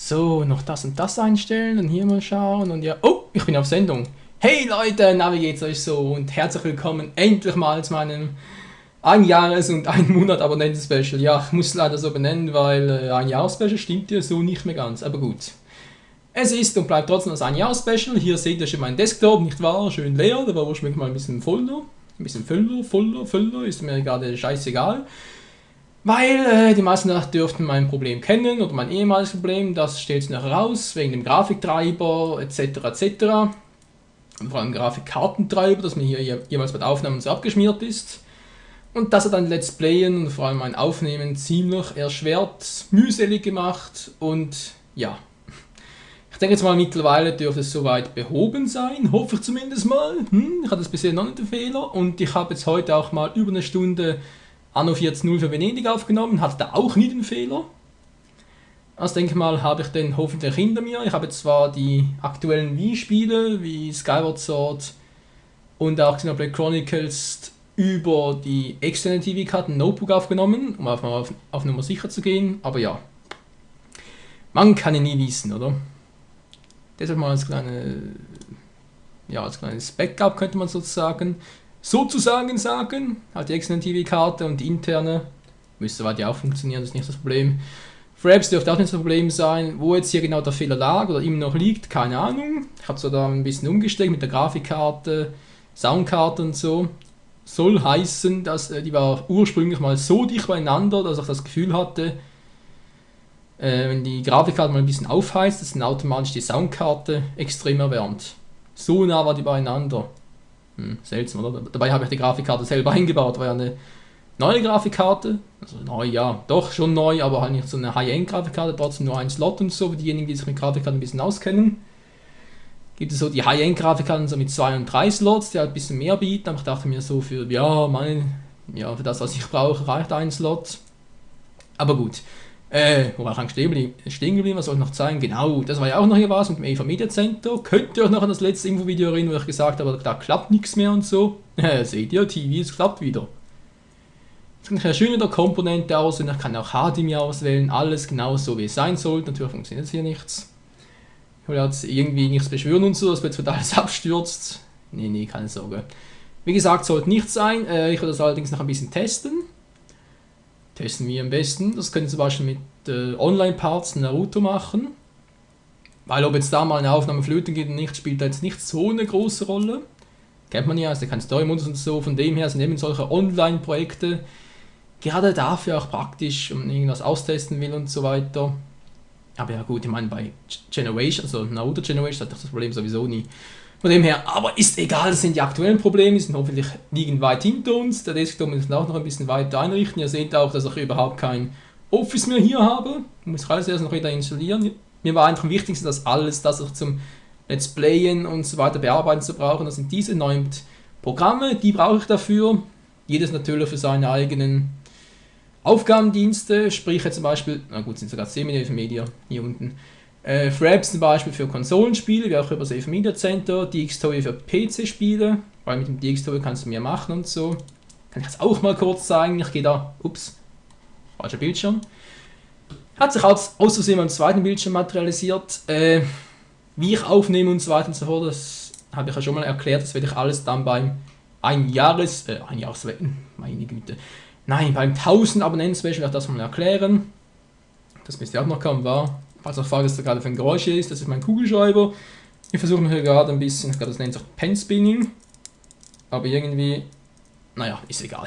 So, noch das und das einstellen und hier mal schauen und ja. Oh, ich bin auf Sendung. Hey Leute, na wie geht's euch so? Und herzlich willkommen endlich mal zu meinem ein Jahres- und ein Monat Abonnenten-Special. Ja, ich muss es leider so benennen, weil ein Jahres-Special stimmt ja so nicht mehr ganz, aber gut. Es ist und bleibt trotzdem das ein Jahres-Special. Hier seht ihr schon meinen Desktop, nicht wahr? Schön leer, da war ursprünglich mal ein bisschen Folder. Ein bisschen Füller, ist mir gerade scheißegal. Weil die meisten dürften mein Problem kennen oder mein ehemaliges Problem, das stellt sich nachher raus, wegen dem Grafiktreiber etc. etc. Und vor allem Grafikkartentreiber, das mir hier jeweils bei der Aufnahme so abgeschmiert ist. Und das hat ein Let's Playen und vor allem ein Aufnehmen ziemlich erschwert, mühselig gemacht und ja. Ich denke jetzt mal, mittlerweile dürfte es soweit behoben sein, hoffe ich zumindest mal. Ich hatte es bisher noch nicht den Fehler und ich habe jetzt heute auch mal über eine Stunde Anno 14.0 für Venedig aufgenommen, hatte da auch nie den Fehler. Also denke ich mal, habe ich den hoffentlich hinter mir. Ich habe zwar die aktuellen Wii-Spiele wie Skyward Sword und auch Xenoblade Chronicles über die externe TV-Karte Notebook aufgenommen, um auf Nummer sicher zu gehen, aber ja, man kann ja nie wissen, oder? Deshalb mal als kleines Backup könnte man sozusagen sagen, halt die externe TV-Karte und die interne, müsste soweit ja auch funktionieren, das ist nicht das Problem. Fraps dürfte auch nicht das Problem sein, wo jetzt hier genau der Fehler lag oder immer noch liegt, keine Ahnung. Ich habe so da ein bisschen umgestellt mit der Grafikkarte, Soundkarte und so. Soll heißen, dass die war ursprünglich mal so dicht beieinander, dass ich das Gefühl hatte, wenn die Grafikkarte mal ein bisschen aufheizt, dass dann automatisch die Soundkarte extrem erwärmt. So nah war die beieinander. Seltsam, oder? Dabei habe ich die Grafikkarte selber eingebaut, war ja eine neue Grafikkarte, also neu, ja, doch schon neu, aber halt nicht so eine High-End-Grafikkarte, trotzdem nur ein Slot und so, für diejenigen, die sich mit Grafikkarten ein bisschen auskennen. Gibt es so die High-End-Grafikkarten so mit 2 und 3 Slots, die halt ein bisschen mehr bieten, aber ich dachte mir so für das, was ich brauche, reicht ein Slot. Aber gut. Wo war ich stehen geblieben? Was soll ich noch zeigen? Genau, das war ja auch noch hier was mit dem EVA Media Center. Könnt ihr euch noch an das letzte Infovideo erinnern, wo ich gesagt habe, da klappt nichts mehr und so? Seht ihr, TV, es klappt wieder. Jetzt kann ich ja schön in der Komponente auswählen, ich kann auch HDMI auswählen, alles genau so wie es sein sollte. Natürlich funktioniert jetzt hier nichts. Ich will jetzt irgendwie nichts beschwören und so, dass jetzt wieder alles abstürzt. Nee, keine Sorge. Wie gesagt, sollte nichts sein. Ich will das allerdings noch ein bisschen testen. Testen wir am besten. Das können wir zum Beispiel mit Online-Parts Naruto machen. Weil ob jetzt da mal eine Aufnahme flöten geht und nicht, spielt da jetzt nicht so eine große Rolle. Kennt man ja, ist ja kein Story-Modus und so. Von dem her sind eben solche Online-Projekte gerade dafür auch praktisch, um irgendwas austesten will und so weiter. Aber ja gut, ich meine bei Generation, also Naruto Generation hatte ich das Problem sowieso nie. Von dem her, aber ist egal, das sind die aktuellen Probleme, die sind hoffentlich liegen weit hinter uns. Der Desktop muss auch noch ein bisschen weiter einrichten. Ihr seht auch, dass ich überhaupt kein Office mehr hier habe. Ich muss alles erst noch wieder installieren. Mir war einfach am wichtigsten, dass alles, das ich zum Let's Playen und so weiter bearbeiten zu brauchen, das sind diese neuen Programme, die brauche ich dafür. Jedes natürlich für seine eigenen Aufgabendienste, sprich jetzt zum Beispiel, na gut, sind sogar Semi-Safe Media hier unten. Fraps zum Beispiel für Konsolenspiele, wie auch über das Safe Media Center, DxTory für PC-Spiele, weil mit dem DxTory kannst du mehr machen und so. Kann ich jetzt auch mal kurz zeigen, ich gehe da, falscher Bildschirm. Hat sich aus Versehen am zweiten Bildschirm materialisiert, wie ich aufnehme und so weiter und so fort, das habe ich ja schon mal erklärt, das werde ich alles dann beim beim 1000 Abonnenten-Special werde ich das mal erklären. Das müsste auch noch kommen, war. Falls auch fragt, was da gerade für ein Geräusch ist, das ist mein Kugelschreiber. Ich versuche mir hier gerade ein bisschen, ich glaube das nennt sich Pen-Spinning. Aber irgendwie, naja, ist egal.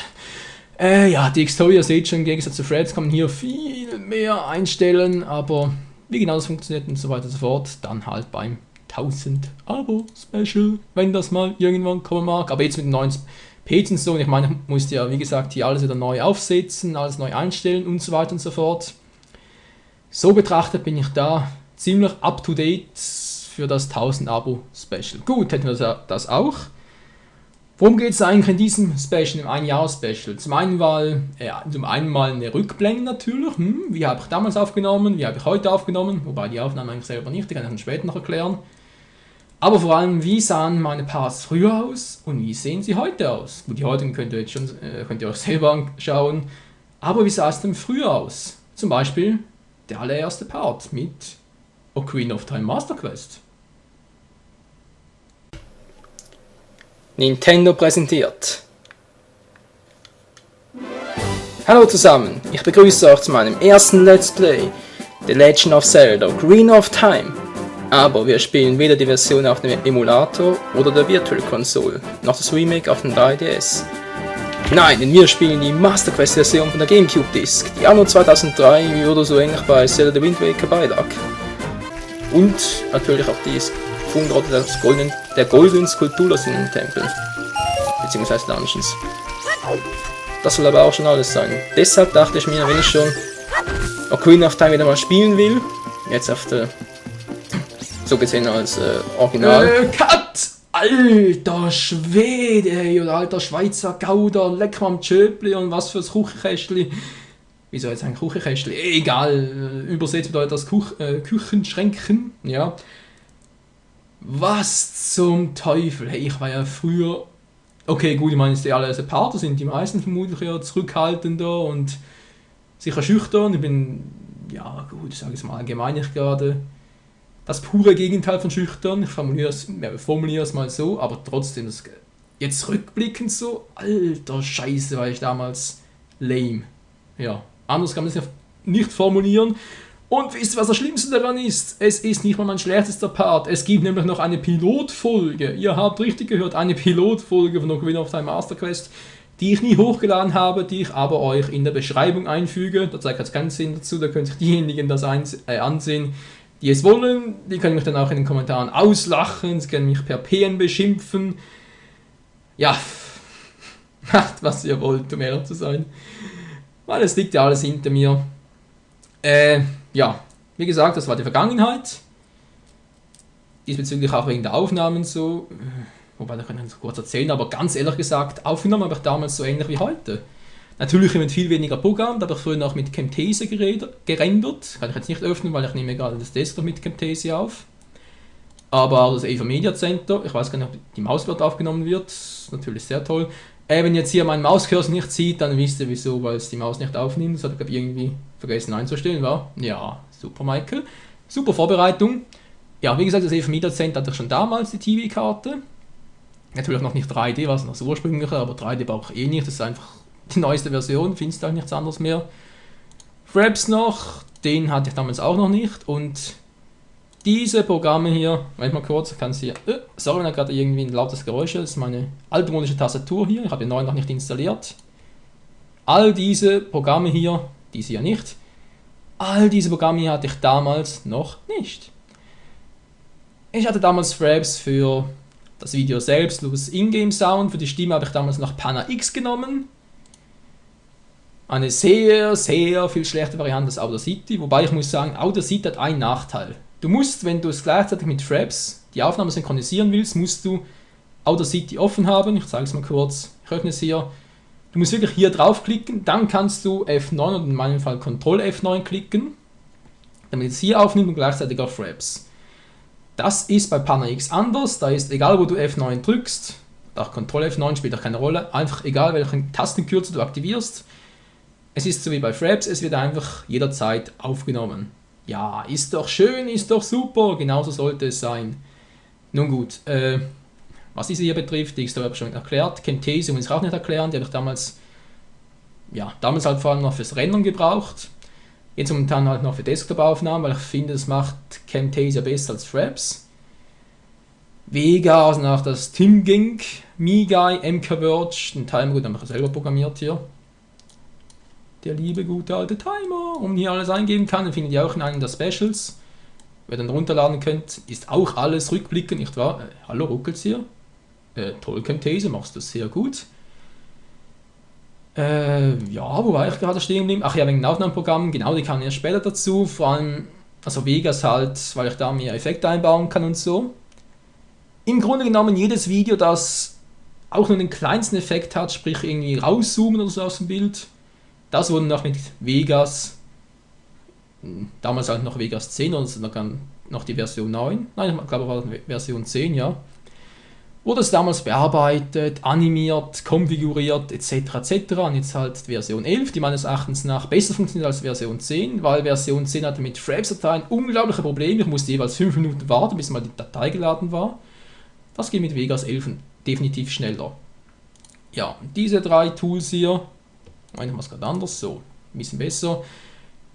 Die Xtory, ihr seht schon, im Gegensatz zu Threads kann man hier viel mehr einstellen, aber wie genau das funktioniert und so weiter und so fort, dann halt beim 1000 Abo-Special, wenn das mal irgendwann kommen mag. Aber jetzt mit den neuen Pages und so, und ich meine, ich musste ja, wie gesagt, hier alles wieder neu aufsetzen, alles neu einstellen und so weiter und so fort. So betrachtet bin ich da ziemlich up to date für das 1000 Abo-Special. Gut, hätten wir das auch. Worum geht es eigentlich in diesem Special, im 1-Jahr-Special? Zum einen mal eine Rückblende natürlich. Wie habe ich damals aufgenommen, wie habe ich heute aufgenommen, wobei die Aufnahme eigentlich selber nicht, die kann ich dann später noch erklären. Aber vor allem, wie sahen meine Parts früher aus und wie sehen sie heute aus? Gut, die heutigen könnt ihr euch selber anschauen. Aber wie sah es denn früher aus? Zum Beispiel der allererste Part mit Ocarina of Time Master Quest. Nintendo präsentiert. Hallo zusammen, ich begrüße euch zu meinem ersten Let's Play, The Legend of Zelda Ocarina of Time. Aber wir spielen weder die Version auf dem Emulator oder der Virtual Console, noch das Remake auf dem 3DS. Nein, denn wir spielen die Master Quest Version von der Gamecube Disc, die anno 2003 oder so ähnlich bei Zelda The Wind Waker beilag. Und natürlich auch die Fundorte der goldenen Skulptur aus dem Tempel, beziehungsweise Dungeons. Das soll aber auch schon alles sein. Deshalb dachte ich mir, wenn ich schon Ocarina of Time wieder mal spielen will, jetzt auf der so gesehen als Original. Cut! Alter Schwede, ey, oder alter Schweizer Gouda, lecker am Tschöpli und was fürs Kuchenkästli. Wieso jetzt ein Kuchenkästli? Egal, übersetzt bedeutet das Küchenschränken, ja. Was zum Teufel? Hey, ich war ja früher... Okay, gut, ich meine, die alle Partner sind die meisten vermutlich ja zurückhaltender und sicher schüchtern. Ich bin, ja gut, ich sage es mal allgemein nicht gerade das pure Gegenteil von schüchtern. Ich formuliere es mal so, aber trotzdem, das, jetzt rückblickend so, alter Scheiße, war ich damals lame. Ja, anders kann man es nicht formulieren. Und wisst ihr, was das Schlimmste daran ist? Es ist nicht mal mein schlechtester Part. Es gibt nämlich noch eine Pilotfolge. Ihr habt richtig gehört, eine Pilotfolge von Ocarina of Time Master Quest, die ich nie hochgeladen habe, die ich aber euch in der Beschreibung einfüge. Da zeigt jetzt keinen Sinn dazu, da können sich diejenigen das ansehen, die es wollen. Die können mich dann auch in den Kommentaren auslachen, sie können mich per PN beschimpfen. Ja, macht was ihr wollt, um ehrlich zu sein. Weil es liegt ja alles hinter mir. Ja, wie gesagt, das war die Vergangenheit. Diesbezüglich auch wegen der Aufnahmen so. Wobei, da kann ich kurz erzählen, aber ganz ehrlich gesagt, Aufnahmen habe ich damals so ähnlich wie heute. Natürlich mit viel weniger Programm, da habe ich früher noch mit Camtasia gerendert. Kann ich jetzt nicht öffnen, weil ich nehme gerade das Desktop mit Camtasia auf. Aber auch das Ava Media Center, ich weiß gar nicht, ob die Mauswert aufgenommen wird, ist natürlich sehr toll. Wenn ihr jetzt hier meinen Mauscursor nicht sieht, dann wisst ihr wieso, weil es die Maus nicht aufnimmt. Das habe ich irgendwie vergessen einzustellen, war? Ja, super Michael. Super Vorbereitung. Ja, wie gesagt, das Ava Media Center hatte ich schon damals, die TV-Karte. Natürlich noch nicht 3D, was noch das ursprüngliche, aber 3D brauche ich eh nicht, das ist einfach die neueste Version, findest du halt nichts anderes mehr. Fraps noch, den hatte ich damals auch noch nicht und diese Programme hier, Moment mal kurz, ich kann es hier, sorry, wenn da gerade irgendwie ein lautes Geräusch ist, das ist meine altmodische Tastatur hier, ich habe den neuen noch nicht installiert. All diese Programme hier, diese ja nicht, all diese Programme hier hatte ich damals noch nicht. Ich hatte damals Fraps für das Video selbst, plus Ingame Sound, für die Stimme habe ich damals noch Pana X genommen. Eine sehr, sehr viel schlechte Variante des Audacity, wobei ich muss sagen, Audacity hat einen Nachteil. Du musst, wenn du es gleichzeitig mit Fraps die Aufnahme synchronisieren willst, musst du Audacity offen haben. Ich zeige es mal kurz, ich öffne es hier. Du musst wirklich hier draufklicken, dann kannst du F9 oder in meinem Fall Ctrl F9 klicken, damit es hier aufnimmt und gleichzeitig auch Fraps. Das ist bei Pana X anders, da ist egal wo du F9 drückst, auch Ctrl F9 spielt auch keine Rolle, einfach egal welchen Tastenkürzel du aktivierst, es ist so wie bei Fraps, es wird einfach jederzeit aufgenommen. Ja, ist doch schön, ist doch super, genauso sollte es sein. Nun gut, was diese hier betrifft, die habe ich schon erklärt, Camtasia muss ich auch nicht erklären, die habe ich damals halt vor allem noch fürs Rendern gebraucht. Jetzt momentan halt noch für Desktop-Aufnahmen, weil ich finde, es macht Camtasia besser als Fraps. Vega, also nach das TimGink, MiGuy, MKVerge, den Timer, gut, habe ich selber programmiert hier. Der liebe gute alte Timer, und hier alles eingeben kann, den findet ihr auch in einem der Specials. Wer dann runterladen könnt, ist auch alles rückblickend, nicht wahr? Hallo, ruckelt's hier? Toll, Camtasia, machst du sehr gut. Ja, wo war ich gerade stehen geblieben? Ach ja, wegen den Aufnahmeprogrammen, genau, die kamen erst später dazu, vor allem, also Vegas halt, weil ich da mehr Effekte einbauen kann und so. Im Grunde genommen jedes Video, das auch nur den kleinsten Effekt hat, sprich irgendwie rauszoomen oder so aus dem Bild, das wurde noch mit Vegas, damals halt noch Vegas 10 oder noch die Version 9, nein, ich glaube, war Version 10, ja. Wurde es damals bearbeitet, animiert, konfiguriert etc. etc. Und jetzt halt Version 11, die meines Erachtens nach besser funktioniert als Version 10, weil Version 10 hatte mit Frames-Dateien unglaubliche Probleme. Ich musste jeweils 5 Minuten warten, bis mal die Datei geladen war. Das geht mit Vegas 11 definitiv schneller. Ja, diese 3 Tools hier, eigentlich was gerade anders, so, ein bisschen besser.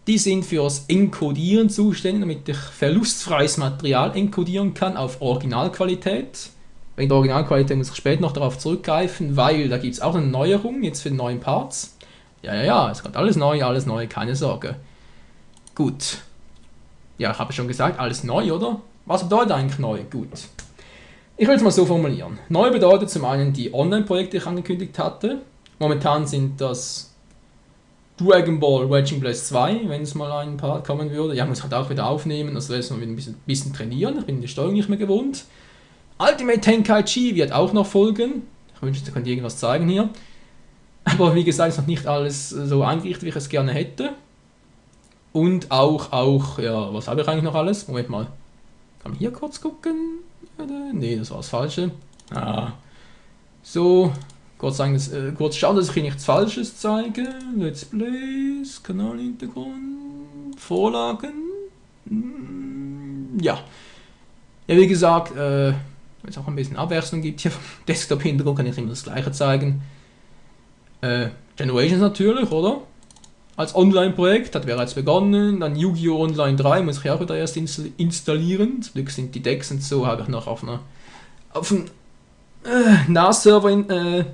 Die sind fürs Encodieren zuständig, damit ich verlustfreies Material encodieren kann auf Originalqualität. Wegen der Originalqualität muss ich später noch darauf zurückgreifen, weil da gibt es auch eine Neuerung jetzt für die neuen Parts. Ja, es kommt alles neu, keine Sorge. Gut. Ja, ich habe schon gesagt, alles neu, oder? Was bedeutet eigentlich neu? Gut. Ich will es mal so formulieren. Neu bedeutet zum einen die Online-Projekte, die ich angekündigt hatte. Momentan sind das Dragon Ball Raging Blast 2, wenn es mal ein Part kommen würde. Ja, muss ich halt auch wieder aufnehmen, also werde ich mal wieder ein bisschen trainieren. Ich bin die Steuerung nicht mehr gewohnt. Ultimate Tenkaichi wird auch noch folgen. Ich wünschte, ich könnte irgendwas zeigen hier. Aber wie gesagt, ist noch nicht alles so eingerichtet, wie ich es gerne hätte. Und auch, ja, was habe ich eigentlich noch alles? Moment mal. Kann man hier kurz gucken? Nee, das war das Falsche. So, kurz schauen, dass ich hier nichts Falsches zeige. Let's Plays, Kanalhintergrund, Vorlagen. Ja. Ja, wie gesagt, wenn es auch ein bisschen Abwechslung gibt hier vom Desktop-Hintergrund, kann ich immer das gleiche zeigen. Generations natürlich, oder? Als Online-Projekt, hat bereits begonnen. Dann Yu-Gi-Oh! Online 3 muss ich auch wieder erst installieren. Zum Glück sind die Decks und so, habe ich noch auf einem NAS-Server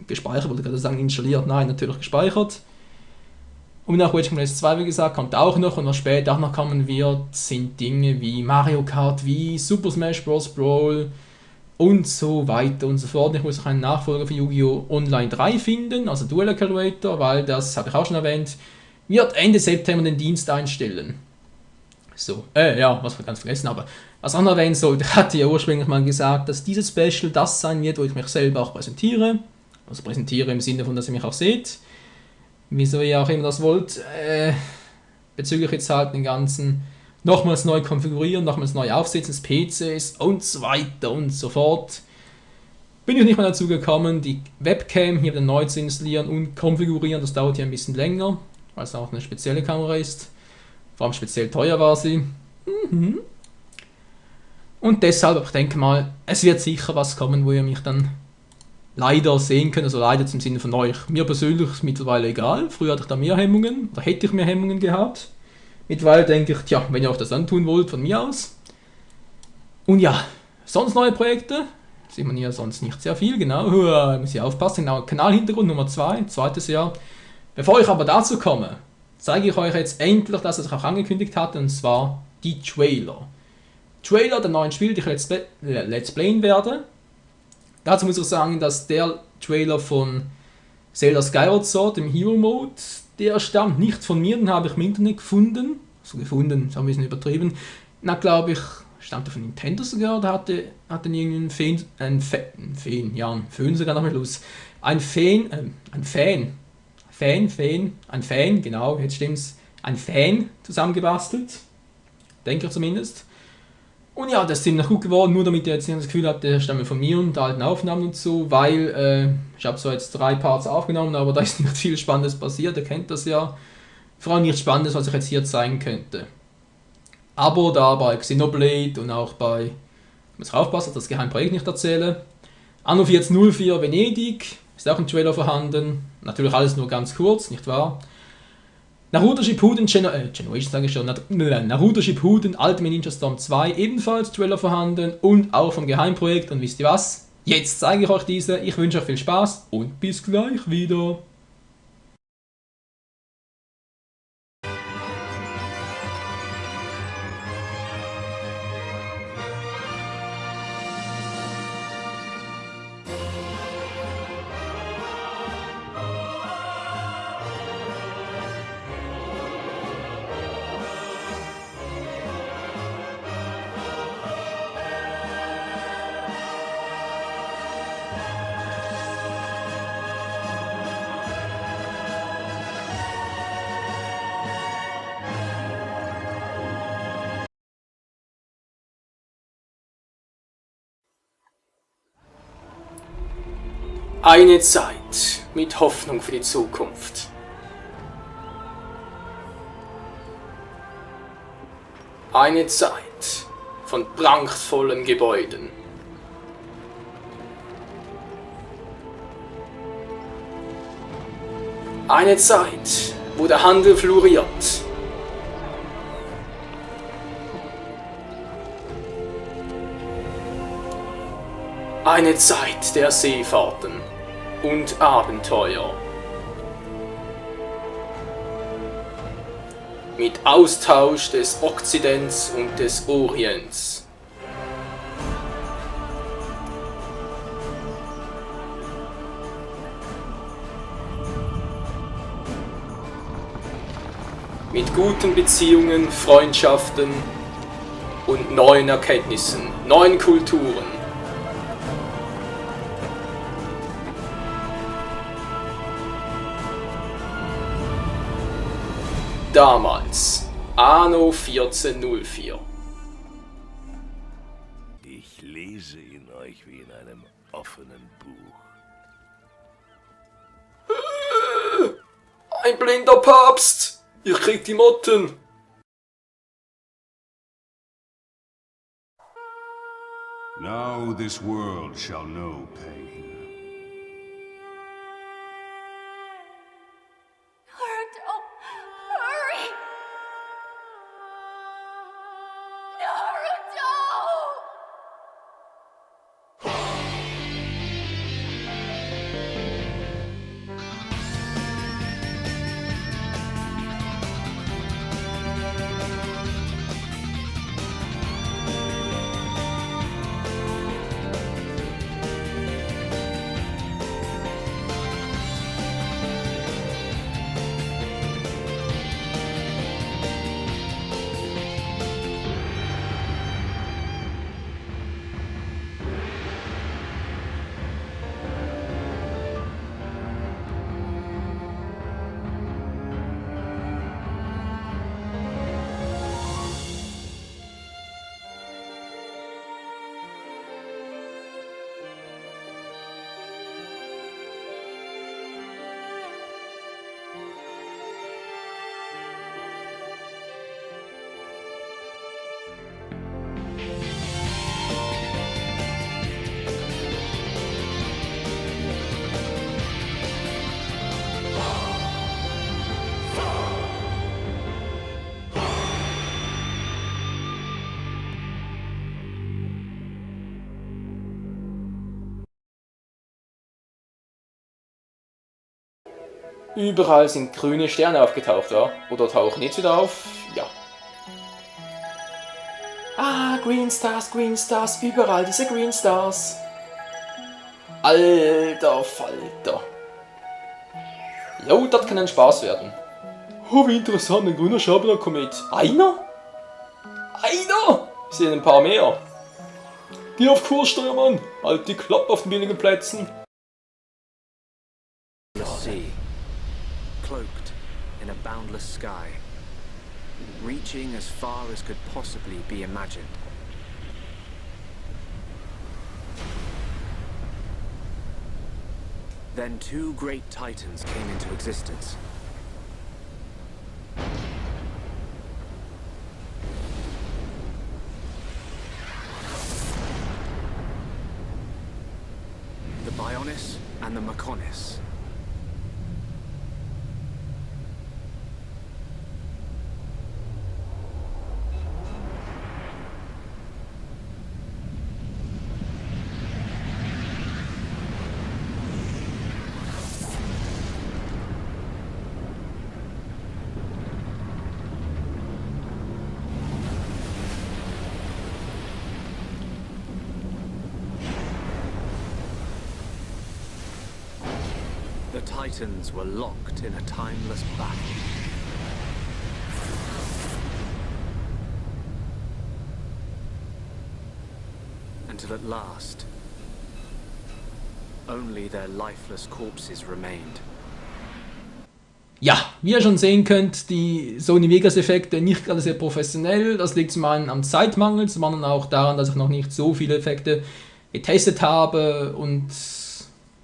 gespeichert, wollte ich gerade sagen installiert, nein, natürlich gespeichert. Und nach Raging Blast 2, wie gesagt, kommt auch noch, und was später auch noch kommen wird, sind Dinge wie Mario Kart Wii, Super Smash Bros. Brawl und so weiter und so fort. Ich muss auch einen Nachfolger für Yu-Gi-Oh! Online 3 finden, also Duel Accelerator, weil das, habe ich auch schon erwähnt, wird Ende September den Dienst einstellen. So, ja, was wir ganz vergessen haben. Was auch noch erwähnen sollte, ich hatte ja ursprünglich mal gesagt, dass dieses Special das sein wird, wo ich mich selber auch präsentiere. Also präsentiere im Sinne von, dass ihr mich auch seht. Wieso ihr auch immer das wollt, bezüglich jetzt halt den ganzen nochmals neu konfigurieren, nochmals neu aufsetzen des PCs und so weiter und so fort. Bin ich nicht mehr dazu gekommen, die Webcam hier wieder neu zu installieren und konfigurieren. Das dauert hier ein bisschen länger, weil es auch eine spezielle Kamera ist. Vor allem speziell teuer war sie. Und deshalb, ich denke mal, es wird sicher was kommen, wo ihr mich dann leider sehen könnt, also leider zum Sinne von euch. Mir persönlich ist mittlerweile egal. Früher hatte ich da mehr Hemmungen, oder hätte ich mehr Hemmungen gehabt. Mittlerweile denke ich, tja, wenn ihr euch das antun wollt, von mir aus. Und ja, sonst neue Projekte. Sieht man hier sonst nicht sehr viel, genau. Muss ich aufpassen, genau. Kanalhintergrund Nummer 2, zweites Jahr. Bevor ich aber dazu komme, zeige ich euch jetzt endlich, dass ich auch angekündigt hatte, und zwar die Trailer. Trailer der neuen Spiele, die ich Let's Playen werde. Dazu muss ich sagen, dass der Trailer von Zelda Skyward Sword im Hero Mode, der stammt nicht von mir, den habe ich im Internet gefunden. So gefunden, ist ein bisschen übertrieben. Na, glaube ich, stammte von Nintendo sogar, da hatte irgendein Föhn sogar noch mal los. Ein Fan, genau, jetzt stimmt's, ein Fan zusammengebastelt. Denke ich zumindest. Und ja, das ist ziemlich gut geworden, nur damit ihr jetzt nicht das Gefühl habt, der stammt von mir und der alten Aufnahmen und so, weil ich habe so jetzt 3 Parts aufgenommen, aber da ist nicht viel Spannendes passiert, ihr kennt das ja. Vor allem nichts Spannendes, was ich jetzt hier zeigen könnte. Aber da bei Xenoblade und auch bei, ich muss aufpassen, dass ich das Geheimprojekt nicht erzähle, Anno 1404 Venedig, ist auch ein Trailer vorhanden, natürlich alles nur ganz kurz, nicht wahr? Naruto Shippuden Generation sage ich schon, Naruto Shippuden Ultimate Ninja Storm 2 ebenfalls Trailer vorhanden und auch vom Geheimprojekt, und wisst ihr was? Jetzt zeige ich euch diese, ich wünsche euch viel Spaß und bis gleich wieder. Eine Zeit mit Hoffnung für die Zukunft. Eine Zeit von prachtvollen Gebäuden. Eine Zeit, wo der Handel floriert. Eine Zeit der Seefahrten und Abenteuer. Mit Austausch des Okzidents und des Orients. Mit guten Beziehungen, Freundschaften und neuen Erkenntnissen, neuen Kulturen. Damals, Anno 1404. Ich lese in euch wie in einem offenen Buch. Ein blinder Papst! Ich krieg die Motten! Now this world shall know pain. Naruto, hurry! Naruto! Überall sind grüne Sterne aufgetaucht, ja? Oder tauchen jetzt wieder auf? Ja. Ah, Green Stars, überall diese Green Stars. Alter Falter. Jo, das kann ein Spaß werden. Oh, wie interessant, ein grüner Schabener-Komet. Einer? Einer? Sind ein paar mehr. Geh auf Kurs, Steuermann. Halt die Klappe auf den billigen Plätzen. The sea, cloaked in a boundless sky, reaching as far as could possibly be imagined. Then two great titans came into existence. The Bionis and the Mechonis. The Titans were locked in a timeless battle. Until at last, only their lifeless corpses remained. Ja, wie ihr schon sehen könnt, die Sony Vegas Effekte nicht gerade sehr professionell. Das liegt zum einen am Zeitmangel, zum anderen auch daran, dass ich noch nicht so viele Effekte getestet habe und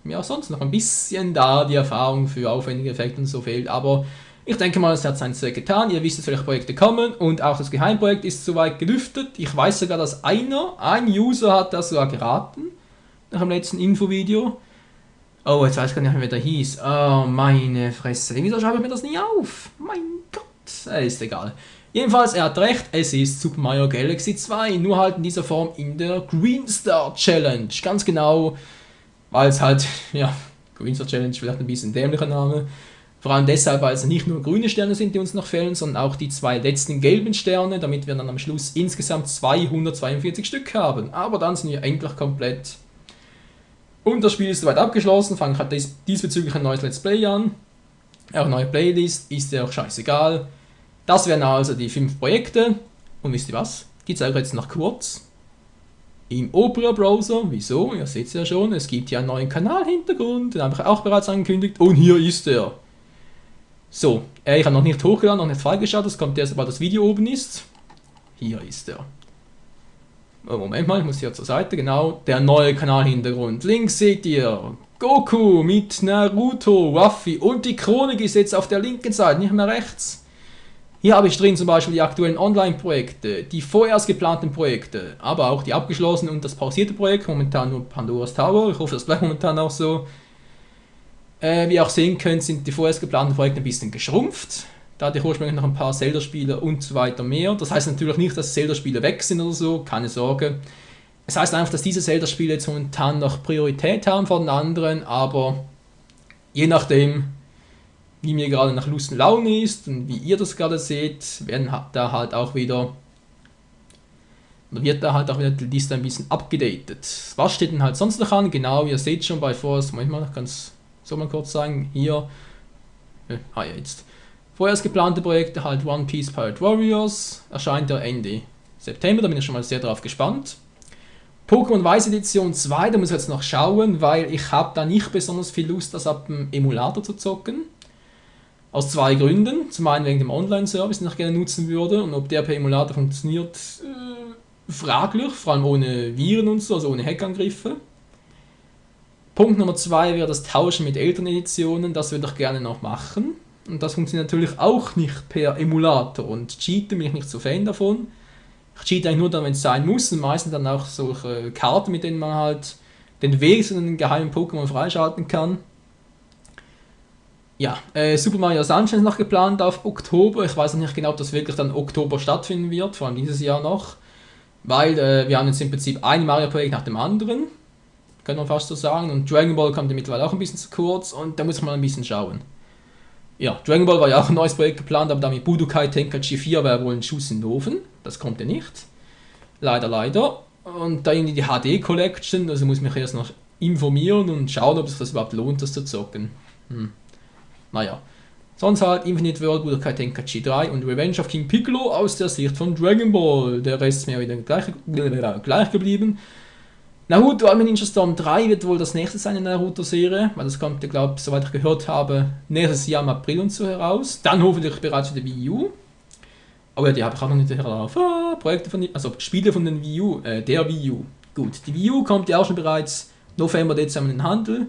mir auch sonst noch ein bisschen da die Erfahrung für aufwendige Effekte und so fehlt. Aber ich denke mal, es hat seinen Zweck getan. Ihr wisst, welche Projekte kommen und auch das Geheimprojekt ist soweit gelüftet. Ich weiß sogar, dass ein User hat das sogar geraten, nach dem letzten Infovideo. Oh, jetzt weiß ich gar nicht mehr, wer der hieß. Oh, meine Fresse. Wieso schreibe ich mir das nie auf? Mein Gott. Ist egal. Jedenfalls, er hat recht, es ist Super Mario Galaxy 2, nur halt in dieser Form in der Green Star Challenge. Ganz genau, weil es halt, ja, Green Star Challenge vielleicht ein bisschen dämlicher Name. Vor allem deshalb, weil es nicht nur grüne Sterne sind, die uns noch fehlen, sondern auch die 2 letzten gelben Sterne, damit wir dann am Schluss insgesamt 242 Stück haben. Aber dann sind wir endlich komplett. Und das Spiel ist soweit abgeschlossen, fange ich halt diesbezüglich ein neues Let's Play an. Auch eine neue Playlist, ist ja auch scheißegal. Das wären also die 5 Projekte. Und wisst ihr was? Die zeige ich jetzt noch kurz. Im Opera Browser. Wieso? Ihr seht es ja schon, es gibt hier einen neuen Kanalhintergrund, den habe ich auch bereits angekündigt. Und hier ist er. So, ich habe noch nicht hochgeladen, noch nicht freigeschaltet, das kommt erst, sobald das Video oben ist. Hier ist er. Oh, Moment mal, ich muss hier zur Seite, genau. Der neue Kanalhintergrund. Links seht ihr Goku mit Naruto, Ruffy und die Chronik ist jetzt auf der linken Seite, nicht mehr rechts. Hier habe ich drin zum Beispiel die aktuellen Online-Projekte, die vorerst geplanten Projekte, aber auch die abgeschlossenen und das pausierte Projekt, momentan nur Pandora's Tower, ich hoffe, das bleibt momentan auch so. Wie ihr auch sehen könnt, sind die vorerst geplanten Projekte ein bisschen geschrumpft. Da hatte ich ursprünglich noch ein paar Zelda-Spiele und so weiter mehr. Das heißt natürlich nicht, dass Zelda-Spiele weg sind oder so, keine Sorge. Es heißt einfach, dass diese Zelda-Spiele jetzt momentan noch Priorität haben vor den anderen, aber je nachdem, wie mir gerade nach Lust und Laune ist und wie ihr das gerade seht, wird da halt auch wieder die Liste ein bisschen abgedatet. Was steht denn halt sonst noch an? Genau, ihr seht schon bei Force, manchmal ganz so mal kurz sagen, hier, jetzt. Vorerst geplante Projekte halt One Piece Pirate Warriors, erscheint ja Ende September, da bin ich schon mal sehr drauf gespannt. Pokémon Weiß Edition 2, da muss ich jetzt noch schauen, weil ich habe da nicht besonders viel Lust, das ab dem Emulator zu zocken. Aus 2 Gründen. Zum einen wegen dem Online-Service, den ich gerne nutzen würde, und ob der per Emulator funktioniert, fraglich, vor allem ohne Viren und so, also ohne Hackangriffe. Punkt Nummer 2 wäre das Tauschen mit älteren Editionen, das würde ich gerne noch machen. Und das funktioniert natürlich auch nicht per Emulator. Und Cheaten bin ich nicht so Fan davon. Ich cheate eigentlich nur dann, wenn es sein muss. Und meistens dann auch solche Karten, mit denen man halt den Weg zu den geheimen Pokémon freischalten kann. Ja, Super Mario Sunshine ist noch geplant auf Oktober. Ich weiß noch nicht genau, ob das wirklich dann Oktober stattfinden wird, vor allem dieses Jahr noch. Weil wir haben jetzt im Prinzip ein Mario-Projekt nach dem anderen. Kann man fast so sagen. Und Dragon Ball kommt ja mittlerweile auch ein bisschen zu kurz. Und da muss ich mal ein bisschen schauen. Ja, Dragon Ball war ja auch ein neues Projekt geplant, aber damit Budokai Tenkaichi 4 wäre wohl ein Schuss in den Ofen. Das kommt ja nicht. Leider, leider. Und da irgendwie die HD Collection, also muss ich mich erst noch informieren und schauen, ob es das überhaupt lohnt, das zu zocken. Naja. Sonst halt Infinite World, Budokai Tenkaichi 3 und Revenge of King Piccolo aus der Sicht von Dragon Ball. Der Rest ist mir wieder gleich geblieben. Naruto Ultimate Ninja Storm 3 wird wohl das nächste sein in der Naruto-Serie, weil das kommt, ich glaube, soweit ich gehört habe, nächstes Jahr im April und so heraus. Dann hoffentlich bereits für die Wii U. Aber die habe ich auch noch nicht herauf. Spiele von den Wii U, der Wii U. Gut, die Wii U kommt ja auch schon bereits November, Dezember in den Handel.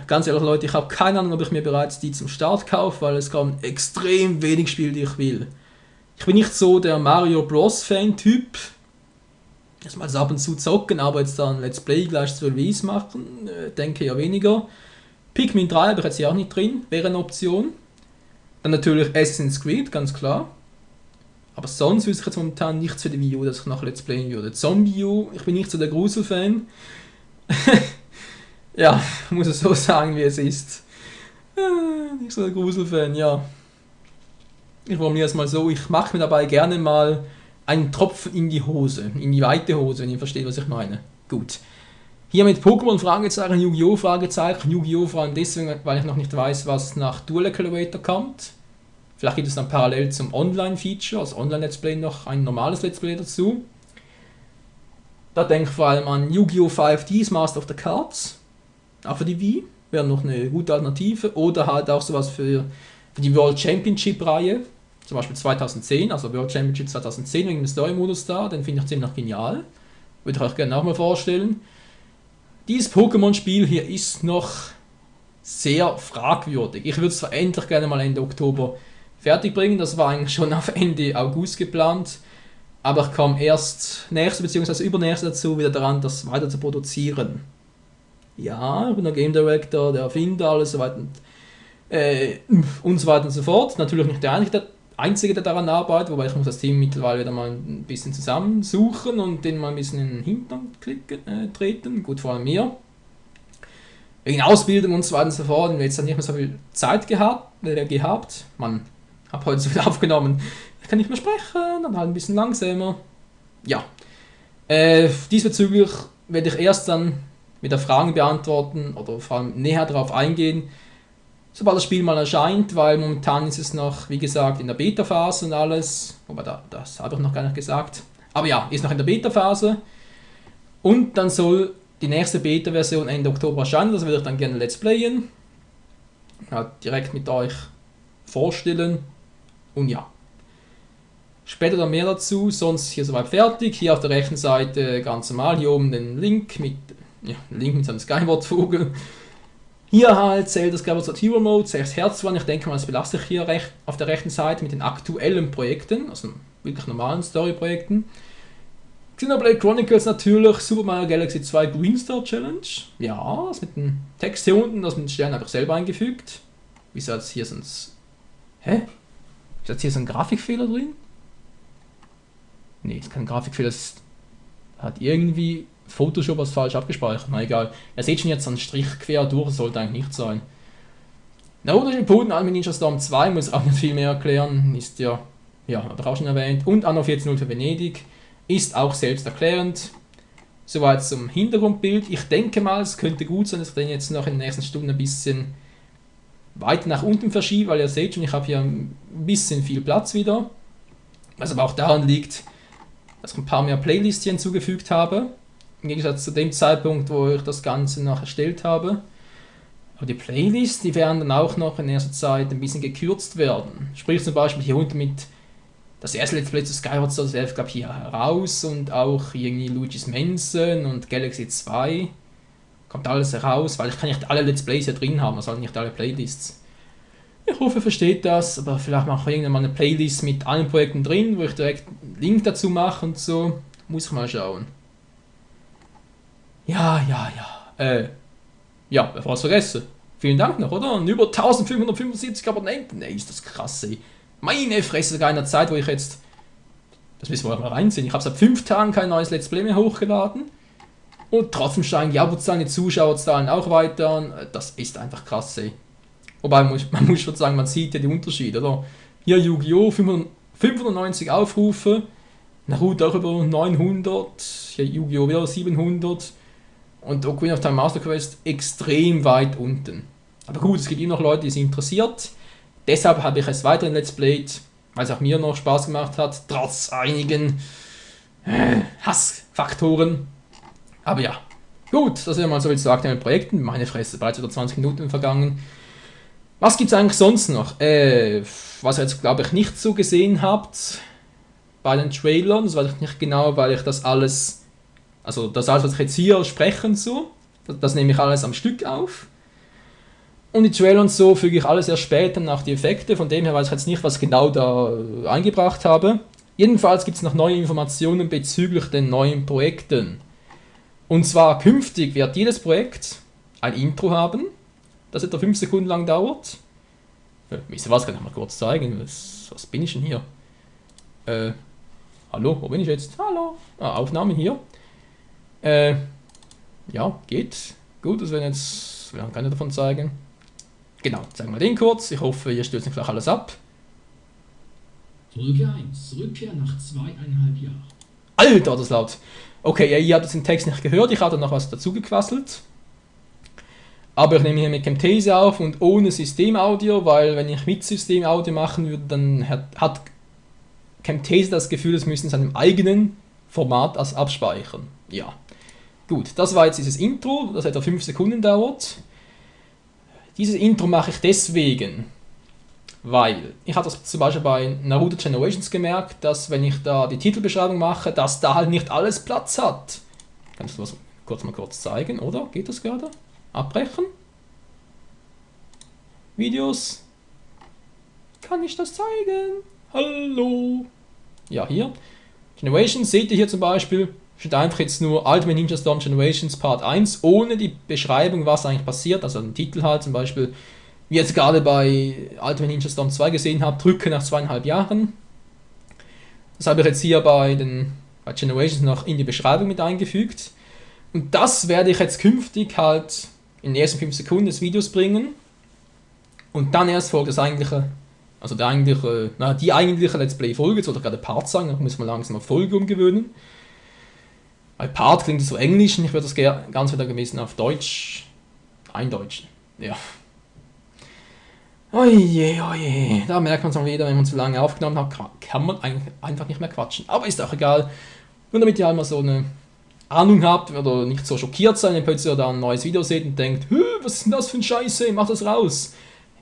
Ganz ehrlich Leute, ich habe keine Ahnung, ob ich mir bereits die zum Start kaufe, weil es kommen extrem wenig Spiele, die ich will. Ich bin nicht so der Mario Bros. Fan-Typ. Erstmal ab und zu zocken, aber jetzt dann Let's Play gleich 12 Ws machen, denke ja weniger. Pikmin 3 habe ich jetzt hier auch nicht drin, wäre eine Option. Dann natürlich Assassin's Creed, ganz klar. Aber sonst wüsste ich jetzt momentan nichts für die Wii U, das ich noch Let's Playen würde. Zombie U, ich bin nicht so der Gruselfan. Ja, muss es so sagen, wie es ist. Nicht so der Gruselfan, ja. Ich formuliere es mal so, ich mache mir dabei gerne mal einen Tropfen in die Hose, in die weite Hose, wenn ihr versteht, was ich meine. Gut. Hier mit Pokémon Fragezeichen, Yu-Gi-Oh! Fragezeichen, Yu-Gi-Oh! Vor allem deswegen, weil ich noch nicht weiß, was nach Duel Accelerator kommt. Vielleicht gibt es dann parallel zum Online-Feature, als Online-Let's Play noch ein normales Let's Play dazu. Da denke ich vor allem an Yu-Gi-Oh! 5D's Master of the Cards. Auch für die Wii wäre noch eine gute Alternative. Oder halt auch sowas für die World Championship-Reihe. Zum Beispiel 2010, also World Championship 2010 wegen dem Story-Modus da. Den finde ich ziemlich genial. Würde ich euch gerne auch mal vorstellen. dieses Pokémon-Spiel hier ist noch sehr fragwürdig. Ich würde es zwar endlich gerne mal Ende Oktober fertig bringen, das war eigentlich schon auf Ende August geplant, aber ich kam erst nächste bzw. übernächste dazu wieder daran, das weiter zu produzieren. Ja, ich bin der Game Director, der Erfinder, alles so weiter und so weiter und so fort. Natürlich nicht der Einzige, der daran arbeitet, wobei ich muss das Team mittlerweile wieder mal ein bisschen zusammensuchen und den mal ein bisschen in den Hintern treten, gut vor allem mir. Wegen Ausbildung und so weiter und so fort, und jetzt habe ich nicht mehr so viel Zeit gehabt. Man, habe heute so viel aufgenommen, ich kann nicht mehr sprechen, dann halt ein bisschen langsamer. Ja, diesbezüglich werde ich erst dann wieder Fragen beantworten oder vor allem näher darauf eingehen, sobald das Spiel mal erscheint, weil momentan ist es noch, wie gesagt, in der Beta-Phase und alles, wobei das habe ich noch gar nicht gesagt, aber ja, ist noch in der Beta-Phase und dann soll die nächste Beta-Version Ende Oktober erscheinen, das würde ich dann gerne Let's Playen, ja, direkt mit euch vorstellen und ja. Später dann mehr dazu, sonst hier soweit fertig, hier auf der rechten Seite ganz normal, hier oben den Link mit so einem Skyward-Vogel. Hier halt zählt das Skyward Sword Hero Mode, 6 Hertz waren. Ich denke mal, das belasse ich hier auf der rechten Seite mit den aktuellen Projekten, also wirklich normalen Story-Projekten. Xenoblade Chronicles natürlich, Super Mario Galaxy 2 Green Star Challenge. Ja, das mit dem Text hier unten, das mit den Sternen habe ich selber eingefügt. Wieso hat es hier sonst... Hä? Ist jetzt hier so ein Grafikfehler drin? Nee, ist kein Grafikfehler, das hat irgendwie Photoshop was falsch abgespeichert. Na egal. Ihr seht schon jetzt einen Strich quer durch, sollte eigentlich nicht sein. Naruto Shippuden Ultimate Ninja Storm 2 muss auch nicht viel mehr erklären, ist ja, habe ich auch schon erwähnt. Und Anno 14.0 für Venedig ist auch selbsterklärend. Soweit zum Hintergrundbild. Ich denke mal, es könnte gut sein, dass ich den jetzt noch in den nächsten Stunden ein bisschen weiter nach unten verschiebe, weil ihr seht schon, ich habe hier ein bisschen viel Platz wieder. Was aber auch daran liegt, dass ich ein paar mehr Playlists hier hinzugefügt habe. Im Gegensatz zu dem Zeitpunkt, wo ich das Ganze noch erstellt habe. Aber die Playlists, die werden dann auch noch in erster Zeit ein bisschen gekürzt werden. Sprich zum Beispiel hier unten mit das erste Let's Play zu Skyward Sword, das glaube ich hier heraus und auch irgendwie Luigi's Mansion und Galaxy 2. Kommt alles heraus, weil ich kann nicht alle Let's Plays hier drin haben, also nicht alle Playlists. Ich hoffe, ihr versteht das, aber vielleicht mache ich irgendwann mal eine Playlist mit allen Projekten drin, wo ich direkt einen Link dazu mache und so. Muss ich mal schauen. Ja, bevor ich es vergesse. Vielen Dank noch, oder? Und über 1575 Abonnenten. Ey, ist das krass, ey. Meine Fresse, sogar in einer Zeit, wo ich jetzt... Das müssen wir auch mal reinziehen. Ich habe seit 5 Tagen kein neues Let's Play mehr hochgeladen. Und trotzdem steigen die Abozahlen, die Zuschauerzahlen auch weiter an. Das ist einfach krass, ey. Wobei, man muss schon sagen, man sieht ja die Unterschiede, oder? Hier Yu-Gi-Oh! 590 Aufrufe. Naruto auch über 900. Hier Yu-Gi-Oh! Wieder 700. Und Ocarina of Time Master Quest extrem weit unten. Aber gut, es gibt immer noch Leute, die es interessiert. Deshalb habe ich es weiterhin Let's Played, weil es auch mir noch Spaß gemacht hat, trotz einigen Hassfaktoren. Aber ja, gut, das wäre mal so viel zu aktuellen Projekten. Meine Fresse, bereits über 20 Minuten vergangen. Was gibt es eigentlich sonst noch? Was ihr jetzt, glaube ich, nicht so gesehen habt bei den Trailern, das weiß ich nicht genau, weil ich das alles, was ich jetzt hier spreche und so, das nehme ich alles am Stück auf. Und die Trailer und so füge ich alles erst später nach die Effekte, von dem her weiß ich jetzt nicht, was genau da eingebracht habe. Jedenfalls gibt es noch neue Informationen bezüglich den neuen Projekten. Und zwar künftig wird jedes Projekt ein Intro haben, das etwa 5 Sekunden lang dauert. Wisst ihr was, kann ich mal kurz zeigen. Was bin ich denn hier? Hallo, wo bin ich jetzt? Hallo. Aufnahme hier. Ja, geht. Gut, das werden jetzt, wir können davon zeigen. Genau, zeigen wir den kurz. Ich hoffe, ihr stürzt nicht gleich alles ab. Folge 1. Rückkehr nach 2,5 Jahren. Alter, das ist laut. Okay, ihr habt jetzt den Text nicht gehört. Ich habe noch was dazu gequasselt. Aber ich nehme hier mit Camtasia auf und ohne Systemaudio, weil wenn ich mit Systemaudio machen würde, dann hat Camtasia das Gefühl, es müssen in seinem eigenen Format abspeichern. Ja. Gut, das war jetzt dieses Intro, das etwa 5 Sekunden dauert. Dieses Intro mache ich deswegen, weil ich habe das zum Beispiel bei Naruto Generations gemerkt, dass wenn ich da die Titelbeschreibung mache, dass da halt nicht alles Platz hat. Kannst du was kurz zeigen, oder? Geht das gerade? Abbrechen? Videos? Kann ich das zeigen? Hallo? Ja, hier. Generations seht ihr hier zum Beispiel. Steht einfach jetzt nur Ultimate Ninja Storm Generations Part 1, ohne die Beschreibung, was eigentlich passiert. Also ein Titel halt zum Beispiel, wie ihr jetzt gerade bei Ultimate Ninja Storm 2 gesehen habt, drücke nach 2,5 Jahren. Das habe ich jetzt hier bei Generations noch in die Beschreibung mit eingefügt. Und das werde ich jetzt künftig halt in den ersten 5 Sekunden des Videos bringen. Und dann erst folgt das eigentliche, also die eigentliche Let's Play-Folge, jetzt wollte ich gerade Part sagen, da muss man langsam auf Folge umgewöhnen. Bei Part klingt es so englisch und ich würde das ganz wieder gemessen auf Deutsch eindeutschen. Ja. Oje, oje, da merkt man es mal wieder, wenn man zu lange aufgenommen hat, kann man einfach nicht mehr quatschen. Aber ist auch egal. Nur damit ihr einmal so eine Ahnung habt oder nicht so schockiert seid, wenn ihr plötzlich da ein neues Video seht und denkt, was ist denn das für ein Scheiße, mach das raus.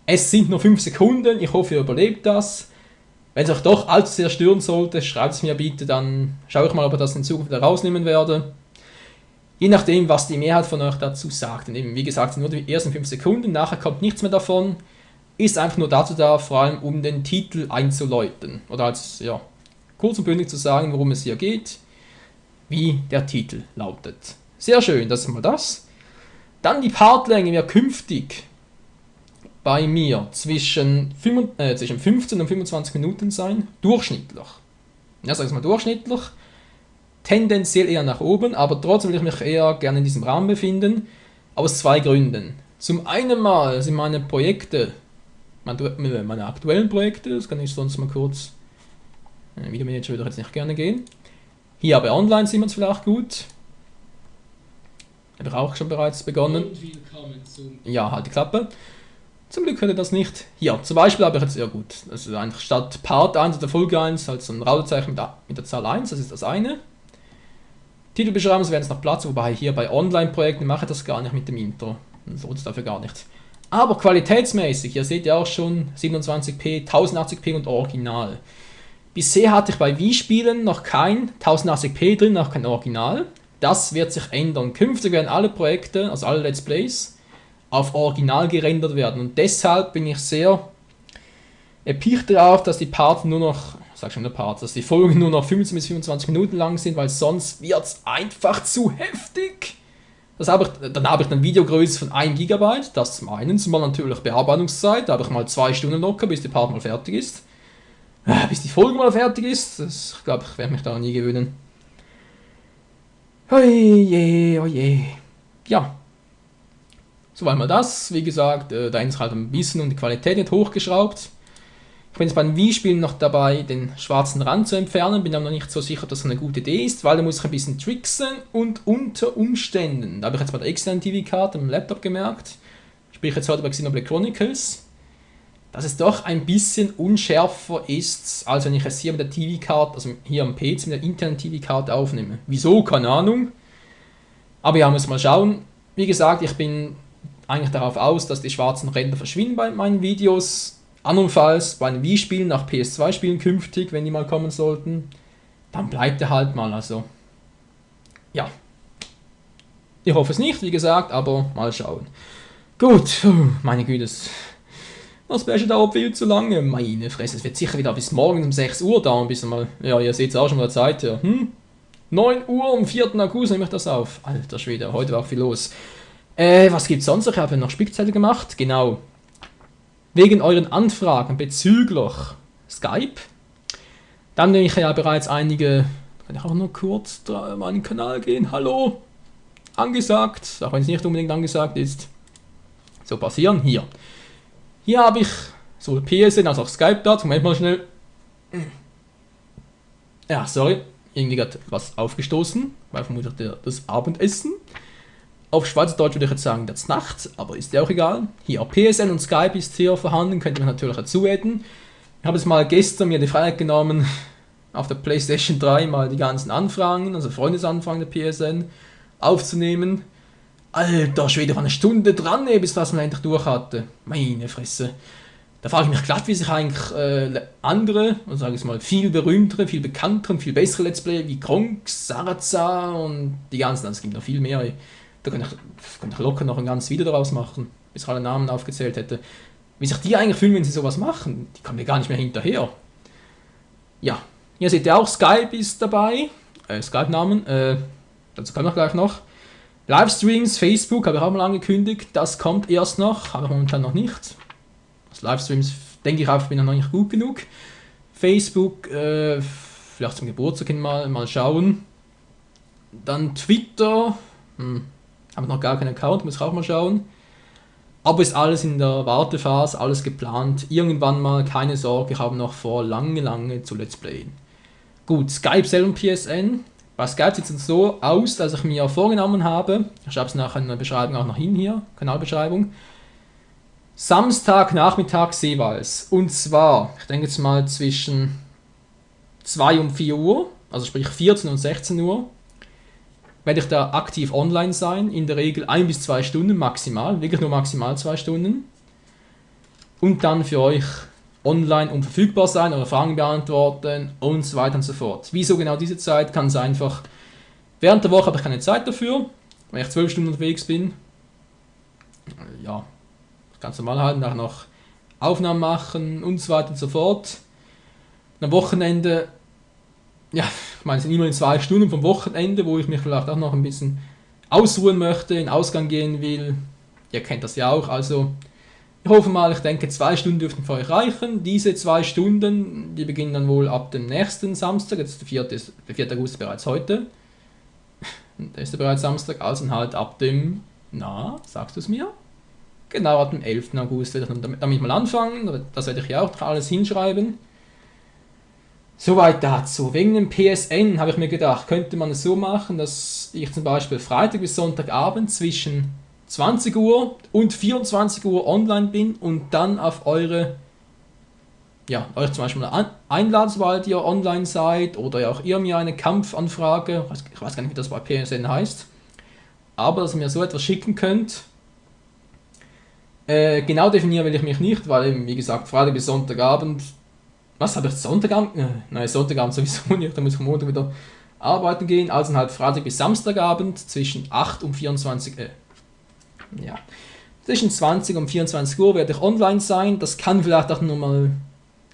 Es sind nur 5 Sekunden, ich hoffe ihr überlebt das. Wenn es euch doch allzu sehr stören sollte, schreibt es mir bitte, dann schaue ich mal, ob ich das in Zukunft wieder rausnehmen werde. Je nachdem, was die Mehrheit von euch dazu sagt. Und eben, wie gesagt, nur die ersten 5 Sekunden, nachher kommt nichts mehr davon. Ist einfach nur dazu da, vor allem um den Titel einzuläuten. Oder als, ja, kurz und bündig zu sagen, worum es hier geht, wie der Titel lautet. Sehr schön, das ist mal das. Dann die Partlänge wird künftig bei mir zwischen 15 und 25 Minuten sein, durchschnittlich. Ja, sag ich mal durchschnittlich. Tendenziell eher nach oben, aber trotzdem will ich mich eher gerne in diesem Rahmen befinden. Aus 2 Gründen. Zum einen mal sind meine Projekte, meine aktuellen Projekte, das kann ich sonst mal kurz, Videomanager würde ich jetzt nicht gerne gehen. Hier bei Online sieht man es vielleicht gut. Habe ich auch schon bereits begonnen. Und willkommen zum Ja, halt die Klappe. Zum Glück hört ihr das nicht. Hier, zum Beispiel habe ich jetzt, ja gut, also einfach statt Part 1 oder Folge 1 halt so ein Rautezeichen mit der Zahl 1, das ist das eine. Titelbeschreibung wäre jetzt noch Platz, wobei hier bei Online-Projekten mache ich das gar nicht mit dem Intro. Dann lohnt es dafür gar nicht. Aber qualitätsmäßig, hier seht ihr auch schon 27p, 1080p und Original. Bisher hatte ich bei Wii-Spielen noch kein 1080p drin, noch kein Original. Das wird sich ändern. Künftig werden alle Projekte, also alle Let's Plays, auf Original gerendert werden. Und deshalb bin ich sehr erpicht darauf, dass die Parts nur noch, dass die Folgen nur noch 15 bis 25 Minuten lang sind, weil sonst wird es einfach zu heftig. Dann habe ich eine Videogröße von 1 GB, das zum einen, zumal natürlich Bearbeitungszeit, da habe ich mal 2 Stunden locker, bis die Part mal fertig ist. Bis die Folge mal fertig ist, das, ich glaube, ich werde mich da nie gewöhnen. Oje, oje. Ja. Soweit mal das. Wie gesagt, da ist halt ein bisschen und die Qualität nicht hochgeschraubt. Ich bin jetzt bei den Wii-Spielen noch dabei, den schwarzen Rand zu entfernen. Bin aber noch nicht so sicher, ob das eine gute Idee ist, weil da muss ich ein bisschen tricksen und unter Umständen, da habe ich jetzt bei der externen TV-Karte am Laptop gemerkt, sprich jetzt heute bei Xenoblade Chronicles, dass es doch ein bisschen unschärfer ist, als wenn ich es hier mit der TV-Karte, also hier am PC mit der internen TV-Karte aufnehme. Wieso? Keine Ahnung. Aber ja, muss mal schauen. Wie gesagt, ich bin eigentlich darauf aus, dass die schwarzen Ränder verschwinden bei meinen Videos. Andernfalls bei den Wii-Spielen, nach PS2-Spielen künftig, wenn die mal kommen sollten, dann bleibt er halt mal, also ja. Ich hoffe es nicht, wie gesagt, aber mal schauen. Gut, meine Güte, das Special dauert viel zu lange. Meine Fresse, es wird sicher wieder bis morgen um 6 Uhr dauern, bis mal, ja, ihr seht es auch schon mal der Zeit, ja. 9 Uhr am 4. August nehme ich das auf. Alter Schwede, heute war auch viel los. Was gibt's sonst? Ich habe noch Spickzettel gemacht, genau. Wegen euren Anfragen bezüglich Skype. Dann nehme ich ja bereits einige, kann ich auch noch kurz auf meinen Kanal gehen, hallo, angesagt, auch wenn es nicht unbedingt angesagt ist. So passieren, hier. Hier habe ich sowohl PSN als auch Skype-Daten, Moment mal schnell. Ja, sorry, irgendwie hat was aufgestoßen, weil vermutlich das Abendessen. Auf Schweizerdeutsch würde ich jetzt sagen, das Nacht, aber ist ja auch egal. Hier, PSN und Skype ist hier vorhanden, könnt ihr natürlich dazu adden. Ich habe jetzt mal gestern mir die Freiheit genommen, auf der PlayStation 3 mal die ganzen Anfragen, also Freundesanfragen der PSN, aufzunehmen. Alter Schwede, war eine Stunde dran, bis das man endlich durch hatte. Meine Fresse. Da frage ich mich glatt, wie sich eigentlich andere, also sage ich mal, viel berühmtere, viel bekanntere, viel bessere Let's Play wie Kronk, Saraza und die ganzen, es gibt noch viel mehr. Da könnte ich locker noch ein ganzes Video daraus machen, bis ich alle Namen aufgezählt hätte. Wie sich die eigentlich fühlen, wenn sie sowas machen, die kommen mir gar nicht mehr hinterher. Ja, hier seht ihr auch, Skype ist dabei, Skype-Namen, dazu kommen wir gleich noch. Livestreams, Facebook habe ich auch mal angekündigt, das kommt erst noch, habe ich momentan noch nicht. Livestreams, denke ich auch, bin ich noch nicht gut genug. Facebook, vielleicht zum Geburtstag hin mal schauen. Dann Twitter, habe noch gar keinen Account, muss ich auch mal schauen. Aber ist alles in der Wartephase, alles geplant. Irgendwann mal, keine Sorge, ich habe noch vor, lange zu Let's Playen. Gut, Skype selber und PSN. Bei Skype sieht es so aus, dass ich mir vorgenommen habe, ich schreibe es nachher in der Beschreibung auch noch hin hier, Kanalbeschreibung, Samstagnachmittag jeweils. Und zwar, ich denke jetzt mal zwischen 2 und 4 Uhr, also sprich 14 und 16 Uhr, werde ich da aktiv online sein. In der Regel 1 bis 2 Stunden maximal, wirklich nur maximal 2 Stunden. Und dann für euch online und verfügbar sein oder Fragen beantworten und so weiter und so fort. Wieso genau diese Zeit? Kann es einfach, während der Woche habe ich keine Zeit dafür, wenn ich 12 Stunden unterwegs bin. Ja, ganz normal halten, nachher noch Aufnahmen machen und so weiter und so fort. Und am Wochenende, ja, ich meine, es sind immerhin 2 Stunden vom Wochenende, wo ich mich vielleicht auch noch ein bisschen ausruhen möchte, in Ausgang gehen will. Ihr kennt das ja auch, also ich hoffe mal, ich denke 2 Stunden dürften für euch reichen. Diese 2 Stunden, die beginnen dann wohl ab dem nächsten Samstag, jetzt der 4. August ist bereits heute. Der ist bereits Samstag, also halt ab dem, sagst du es mir? Genau, ab dem 11. August werde ich damit mal anfangen, das werde ich ja auch alles hinschreiben. Soweit dazu. Wegen dem PSN habe ich mir gedacht, könnte man es so machen, dass ich zum Beispiel Freitag bis Sonntagabend zwischen 20 Uhr und 24 Uhr online bin und dann auf euch zum Beispiel mal einladen, sobald ihr online seid, oder ja auch ihr mir eine Kampfanfrage, ich weiß gar nicht, wie das bei PSN heißt, aber dass ihr mir so etwas schicken könnt. Genau definieren will ich mich nicht, weil eben, wie gesagt, Freitag bis Sonntagabend, was habe ich Sonntagabend? Nein, Sonntagabend sowieso nicht, da muss ich am Montag wieder arbeiten gehen, also halt Freitag bis Samstagabend zwischen 8 und 24 zwischen 20 und 24 Uhr werde ich online sein, das kann vielleicht auch nur mal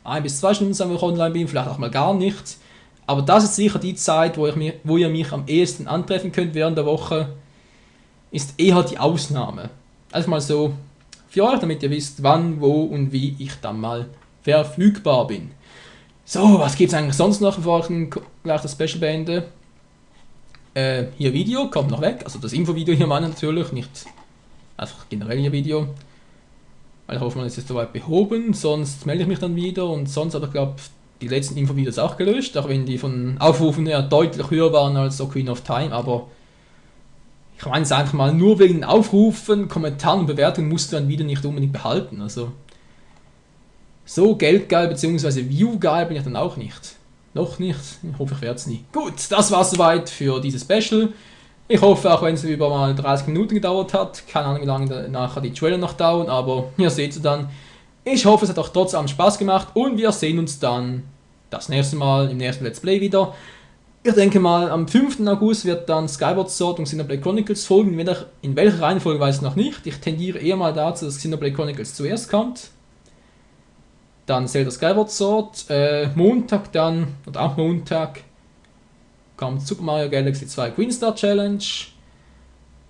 1 bis 2 Stunden sein, wo ich online bin, vielleicht auch mal gar nicht, aber das ist sicher die Zeit, wo ihr mich am ehesten antreffen könnt während der Woche, ist eher die Ausnahme. Also mal so für euch, damit ihr wisst, wann, wo und wie ich dann mal verfügbar bin. So, was gibt es eigentlich sonst noch, bevor ich gleich das Special beende? Hier Video, kommt noch weg, also das Infovideo hier meine natürlich, nicht einfach generell ihr Video. Weil ich hoffe, man ist jetzt soweit behoben, sonst melde ich mich dann wieder und sonst habe ich glaube die letzten Infovideos auch gelöscht, auch wenn die von Aufrufen her deutlich höher waren als Ocarina of Time, aber ich meine es einfach mal, nur wegen Aufrufen, Kommentaren und Bewertungen musst du ein Video nicht unbedingt behalten. Also so geldgeil bzw. viewgeil bin ich dann auch nicht. Noch nicht. Ich hoffe, ich werde es nie. Gut, das war soweit für dieses Special. Ich hoffe, auch wenn es über mal 30 Minuten gedauert hat, keine Ahnung, wie lange nachher die Trailer noch dauern, aber ihr seht es dann. Ich hoffe, es hat auch trotzdem Spaß gemacht und wir sehen uns dann das nächste Mal im nächsten Let's Play wieder. Ich denke mal, am 5. August wird dann Skyward Sword und Xenoblade Chronicles folgen. In welcher Reihenfolge weiß ich noch nicht. Ich tendiere eher mal dazu, dass Xenoblade Chronicles zuerst kommt. Dann Zelda Skyward Sword. Montag dann, oder am Montag, kommt Super Mario Galaxy 2 Queen Star Challenge.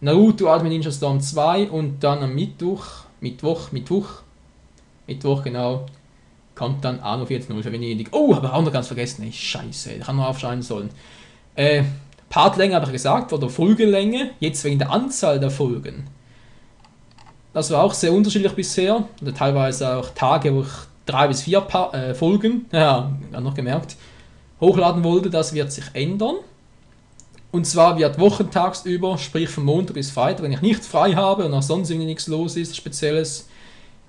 Naruto Ultimate Ninja Storm 2 und dann am Mittwoch genau, kommt dann Anno 14.0 für Venedig. Oh, habe ich auch noch ganz vergessen. Ey, Scheiße, ich habe nur aufschreiben sollen. Partlänge habe ich gesagt, oder Folgenlänge, jetzt wegen der Anzahl der Folgen. Das war auch sehr unterschiedlich bisher, oder teilweise auch Tage, wo ich 3 bis 4 Folgen, noch gemerkt, hochladen wollte. Das wird sich ändern. Und zwar wird wochentagsüber, sprich von Montag bis Freitag, wenn ich nicht frei habe und auch sonst irgendwie nichts los ist, Spezielles,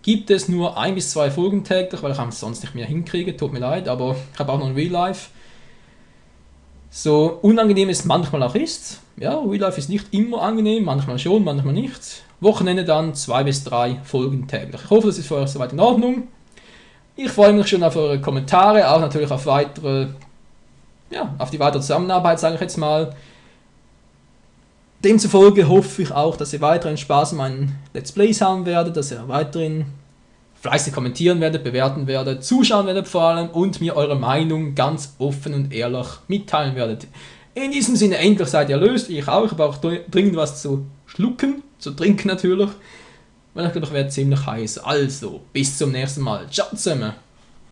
gibt es nur 1 bis 2 Folgen täglich, weil ich es sonst nicht mehr hinkriege, tut mir leid, aber ich habe auch noch ein Real Life. So unangenehm es manchmal auch ist, ja, Real Life ist nicht immer angenehm, manchmal schon, manchmal nicht. Wochenende dann 2 bis 3 Folgen täglich. Ich hoffe, das ist für euch soweit in Ordnung. Ich freue mich schon auf eure Kommentare, auch natürlich auf auf die weitere Zusammenarbeit, sage ich jetzt mal. Demzufolge hoffe ich auch, dass ihr weiterhin Spaß an meinen Let's Plays haben werdet, dass ihr weiterhin fleißig kommentieren werdet, bewerten werdet, zuschauen werdet vor allem und mir eure Meinung ganz offen und ehrlich mitteilen werdet. In diesem Sinne, endlich seid ihr erlöst, ich auch. Ich habe auch dringend was zu schlucken, zu trinken natürlich, weil ich glaube, ich werde ziemlich heiß. Also, bis zum nächsten Mal. Ciao zusammen.